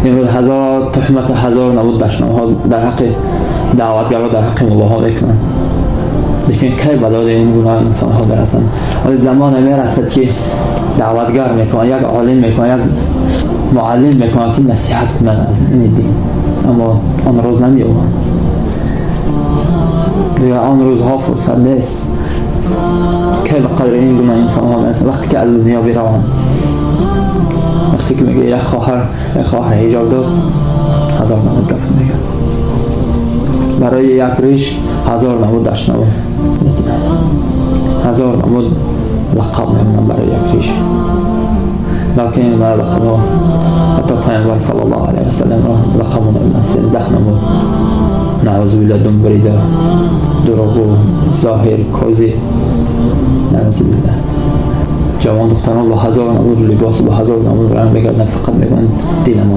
Имрӯз ҳазор туҳмат, ҳазор намуд дашномҳо дар ҳаққи даъватгаро, дар ҳаққи муллоҳо мекунанд. Лекин кай ба доди ин гуна инсонҳо мерасанд? Вале замоне мерасад, ки даъватгар мекунанд, як олим мекунанд, як муаллим мекунанд, ки насиҳат кунанд аз ин дин, аммо он рӯз намеёбанд. Дигар он рӯзҳо фурсат нест. Кай ба қадри ин гуна инсонҳо мерасанд? Вақте ки аз дунё бираванд. Вақте ки мегӯяд як хоҳар ҳиҷоб дошт, ҳазор намуд гап мегӯяд. Барои як риш ҳазор намуд дашнав метиҳанд, ҳазор намуд лақаб мемонанд барои як риш. Балки ин гуна лақабҳо ҳатто Паёмбар саллаллоҳу алайҳи васалламро лақаб монда, 13 намуд, наъузу билла, думбурида, дурӯғгӯ, зоҳир, козиб, наъузу билла. Ҷавон духтарон бо ҳазор намуд либос, бо ҳазор намуд ранг мегарданд, фақат мегӯянд динамон.